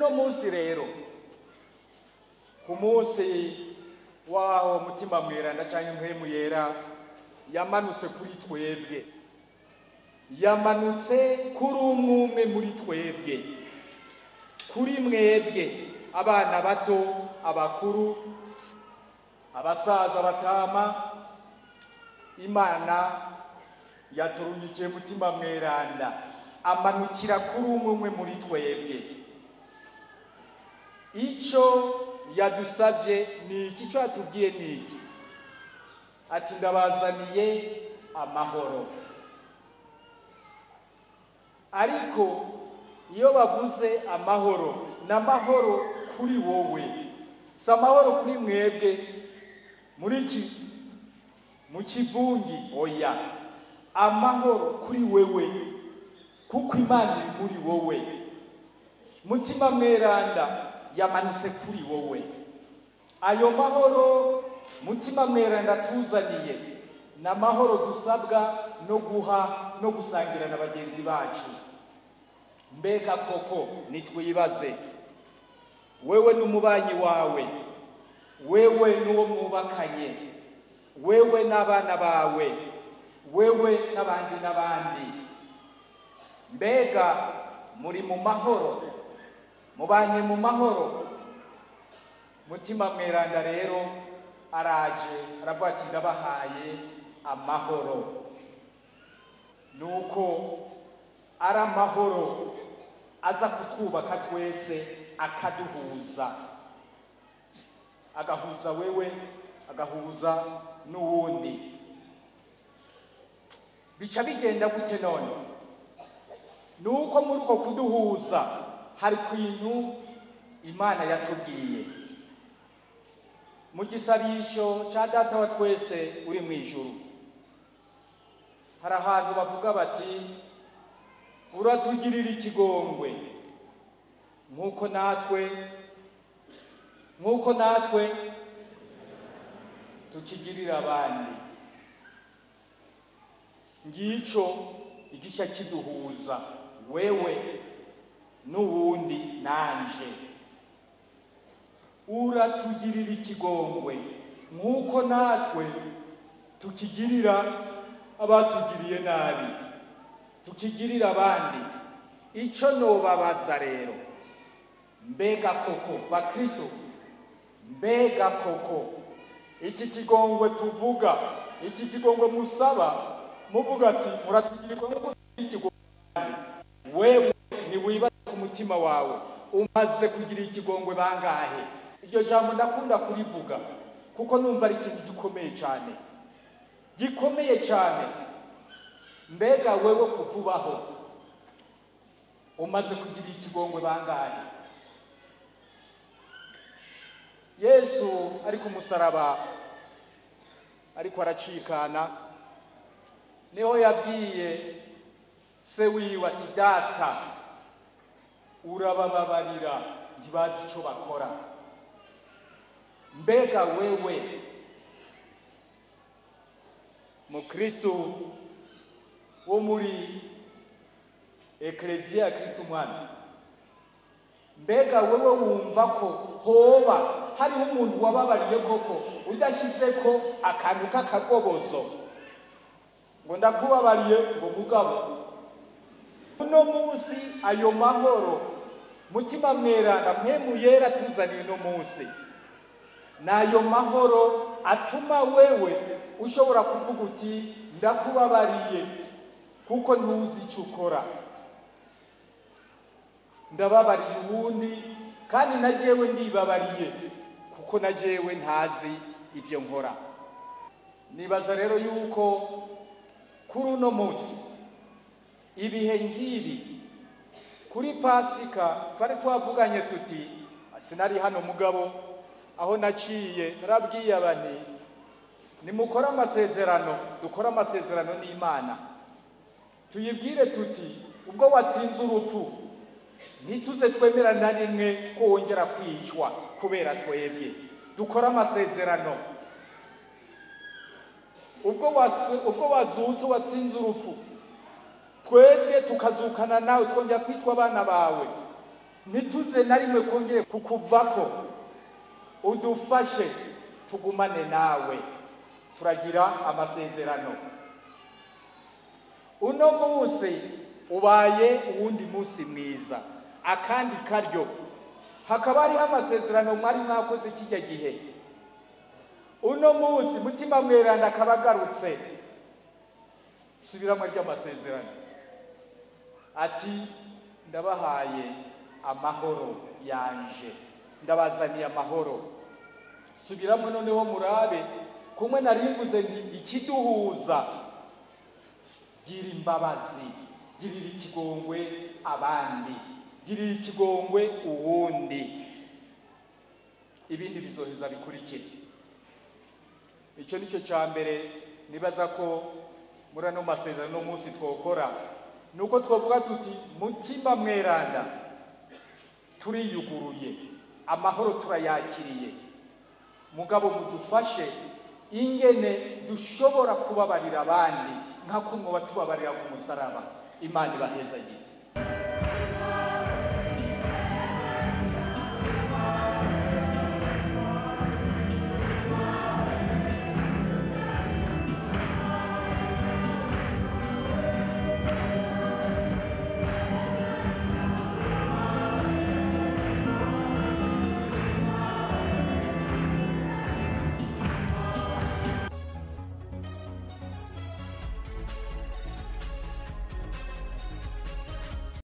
Uno munsi rero, ku munsi waho Mutima Mweranda cyangwa Mpwemu Yera yamanutse kuri twebwe, yamanutse kuri umwe umwe muri twebwe, kuri mwebwe, abana bato, abakuru, abasaza, abatama. Imana yaturunyikiye Mutima Mweranda, amanukira kuri umwe umwe muri twebwe. Icyo yadusabye ni iki? Icyo yatubwiye ni iki? Ati: "Ndabazaniye amahoro." Ariko iyo bavuze amahoro, ni amahoro kuri wowe, si amahoro kuri mwebwe muri iki mu kivungi, oya, amahoro kuri wewe, kuko Imana iri muri wowe. Mutima Mweranda yamanutse kuri wowe. Ayo mahoro Mutima Mweranda tuzaniye ni amahoro dusabwa no guha no gusangira na bagenzi bacu. Mbega koko nitwibaze, wewe n'umubanyi wawe, wewe n'uwo mwubakanye, wewe n'abana bawe, wewe n'abandi n'abandi, mbega muri mu mahoro? Mubanye mu mahoro? Mutima Mweranda rero araje, aravuga ati: "Ndabahaye amahoro." Nuko ari amahoro aza kutwubaka twese, akaduhuza, agahuza wewe, agahuza n'uwundi. Bica bigenda gute none? Nuko muri uko kuduhuza hari kwintu Imana yatubwiye mu gisabisho cya Data wa twese uri mu ijuru. Hari ahantu bavuga bati: "Uratugirira ikigongwe nk'uko natwe tukigirira abandi." Ngico igica kiduhuza, wewe n'uwundi nanje. Uratugirira ikigongwe nk'uko natwe tukigirira abatugiriye nabi, tukigirira abandi. Icyo nobabaza rero, mbega koko bakristo, mbega koko iki kigongwe tuvuga, iki kigongwe musaba, muvuga ati: "Muratugirirwa nk'uko ikigongwe," wewe niwibaze ku mutima wawe, umaze kugira ikigongwe bangahe? Iryo jambo ndakunda kurivuga kuko numva ari ikintu gikomeye cyane, gikomeye cyane. Mbega wewe kuvubaho umaze kugira ikigongwe bangahe? Yesu ari ku musaraba, ariko aracikana, niho yabwiye se wiwe ati: "Data, urabababarira, ntibazi icyo bakora." Mbega wewe mukristu wo muri Ekleziya ya Kristu Umwami, mbega wewe wumva ko hoba hariho umuntu wababariye koko, udashyize ko akantu k'akagobozo ngo: "Ndakubabariye," ngo mugabo uno munsi? Ayo mahoro Mutima Mweranda, Mpwemu Yera tuzaniye uno munsi, ni ayo mahoro atuma wewe ushobora kuvuga uti: "Ndakubabariye kuko ntuzi icyo ukora. Ndababariye uwundi, kandi na jewe ndibabariye kuko na jewe ntazi ibyo nkora." Nibaza rero yuko kuri uno munsi, ibihe nk'ibi, kuri Pasika twari twavuganye tuti, sinari hano mugabo aho naciye narabwiye abani: "Nimukore amasezerano, dukore amasezerano n'Imana, tuyibwire tuti: ubwo watsinze urupfu, ntituze twemera na rimwe ko wongera kwicwa kubera twebwe. Dukore amasezerano, ubwo wazutse, watsinze urupfu, twebwe tukazukana nawe, twongera kwitwa abana bawe." Ntituze na rimwe kongere kukuvako, udufashe tugumane nawe. Turagira amasezerano. Uno munsi ubaye uwundi munsi mwiza, akandi karyo. Hakaba hariho amasezerano mwari mwakoze kijya gihe. Uno munsi Mutima Mweranda akaba agarutse, subiramo ry'amasezerano ati: ndabahaye amahoro yanje, ndabazaniye amahoro. Subiramo noneho murabe kumwe narimvuze nti ikiduhuza: gira imbabazi, girira ikigongwe abandi, girira ikigongwe uwundi, ibindi bizoheza bikurikira. Icyo nicyo cya mbere nibaza ko muri ano masezerano munsi twokora, nuko twavuga tuti: Mutima Mweranda, turiyuguruye, amahoro turayakiriye, mugabo mudufashe ingene dushobora kubabarira abandi nka kumwe batubabarira ku musaraba. Imana ibahezagire.